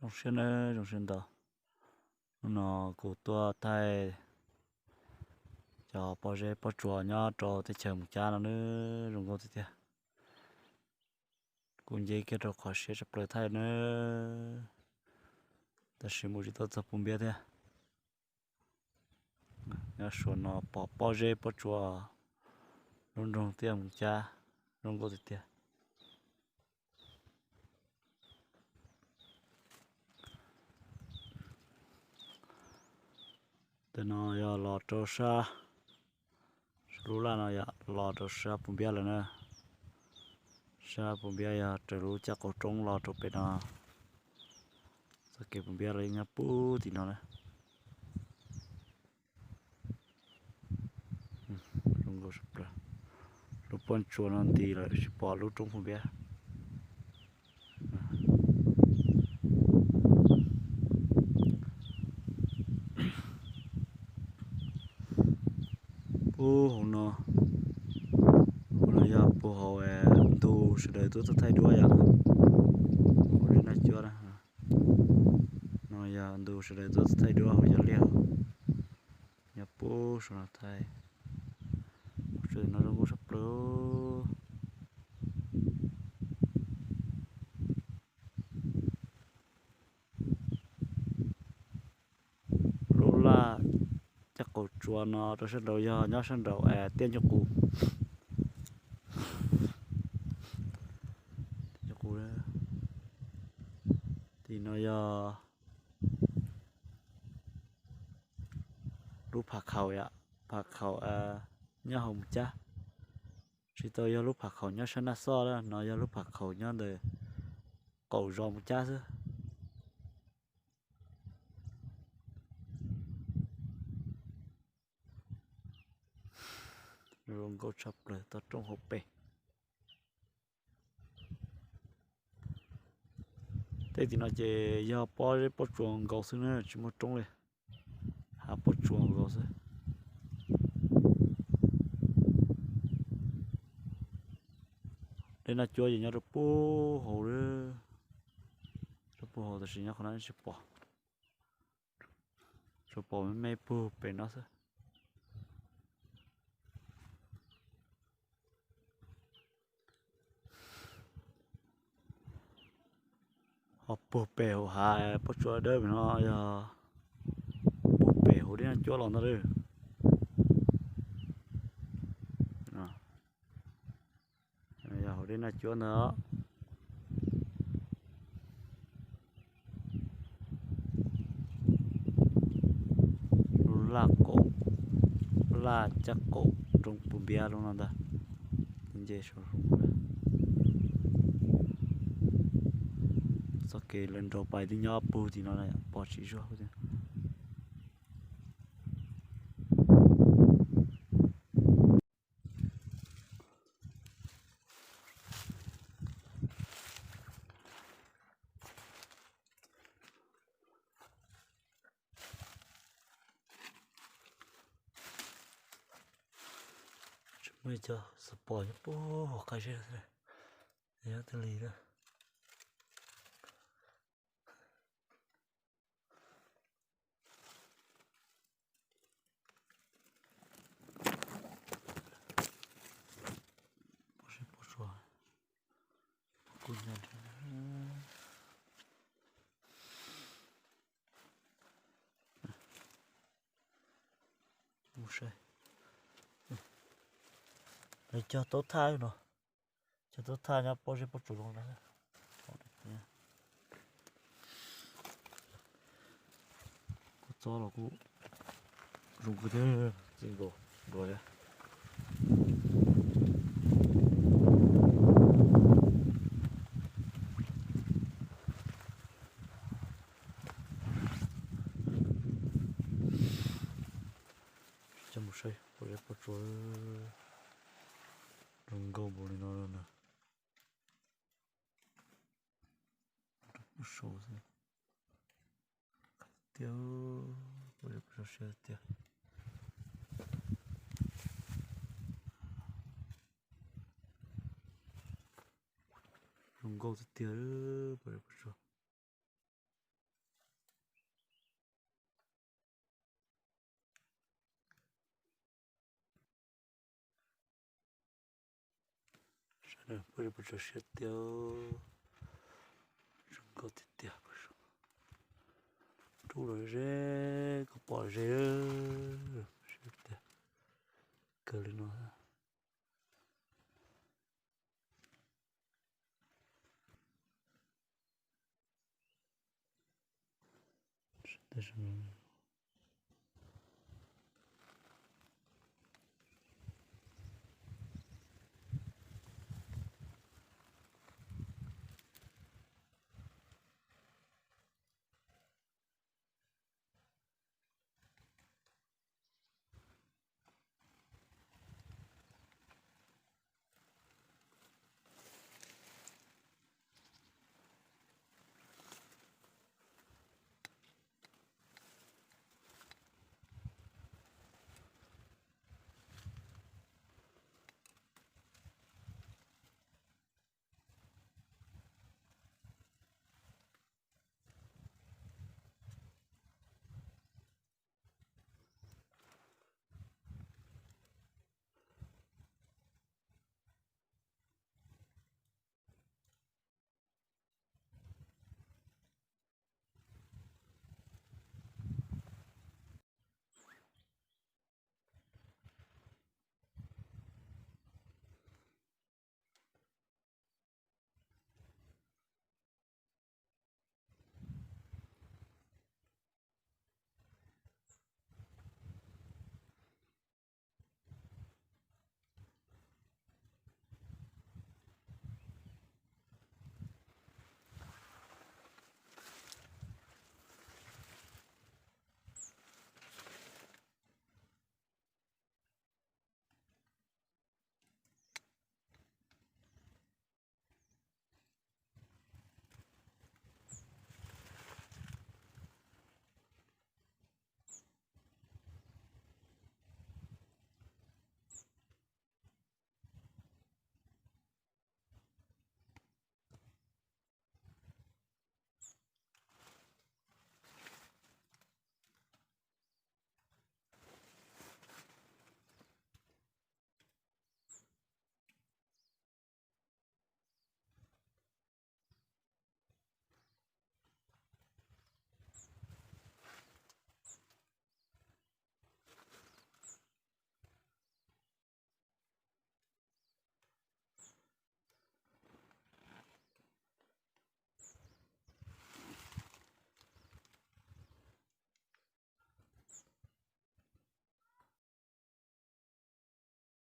Zoo siab nawb, zoo siab ntau. Hnub no kuv tuaj thaij cov pob zeb pob tsuas nyob rau teb chaws Moos Cab no nawb, zoo nkauj tiag tiag. Kuv nce kiag rau qhov siab tshaj plaws thaij nawb, tab sis mus tsis tau txog Pus Npiab thiab. Nyob Suav no pom pob zeb pob tsuas, lub nroog Tiaj Moos Cab zoo nkauj tiag tiag. Ntawm no yog los rau sab, lub laj no yog los rau sab Pus Npiab lawm na. Sab Pus Npiab yog raws lub caj qaum roob los rau pem no. Txoj kev Pus Npiab los yeej nyob puag tim no na. Zoo nkauj tshaj plaws. Lub pob tsuas no nti lawm tsis pom lub roob Pus Npiab. Puag hauv no, hauv no yog puag hauv ntu sawv daws tuaj thaij duab yom. Hauv dej Naj Cuab na. No yog ntu sawv daws tuaj thaij duab hauv yog liaj hauv. Nyob puag saum no thaij. Tsev no zoo nkauj tshaj plaws. Lub laj caj qaum tsuas no rau sab nraud yog nyob sab nraum Tiaj Ncauj Qus. Tim no yog lub Pham Khaum yom, Pham Khaum nyob hauv Moos Cab. Tsis tau yog lub Pham Khaum nyob sab Naj Xoj na, no yog lub Pham Khaum nyob ntawm qaum zos Moos Cab xwb. Zoo nkauj tshaj plaws toj roob hauv pes. Tej tim no ces yog pob zeb pob tsuas nkaus xwb na, tsis muaj roob li, hav pob tsuas nkaus xwb. Dej Naj Cuab ces nyob rau puag hauv, rau puag hauv tab sis nyob qhov no tsis pom, tsuas pom me me puag pem no xwb. Ho puag pem hauv hav pob tsuas dawb pem no yog puag pem hauv Dej Naj Cuab los ntag lawm. Yog hauv Dej Naj Cuab ntag. Lub laj qaum, laj caj qaum roob Pus Npiab lub no ntag. Nce saum txoj kev lawv nraug pais twb nyob puag tim no pom tsis zuag. Tsis muaj ib co xov pos nyob puag hauv qab zeb, nyob twb lig lawm. Pob zeb pob tsuas kuj nyob nrad. Mus saib, lawv cog taub thaj no, cog taub thaj nyob pob zeb pob tsuas zoo na. Kuj txob los kuj zoo kawg thiab, txij nkaus dua thiab. Coj mus saib pob zeb pob tsuas zoo nkauj npaum li no na. Rau pem saud xwb. Tiag, pob zeb pob tsuas siab tiag. Zoo nkauj tiag tiag, pob zeb pob tsuas. Pob zeb puas tso siab tiag, zoo nkauj tiag tiag. Rub los ze, koj pom ze, siab tiag, kawg li no. Tab sis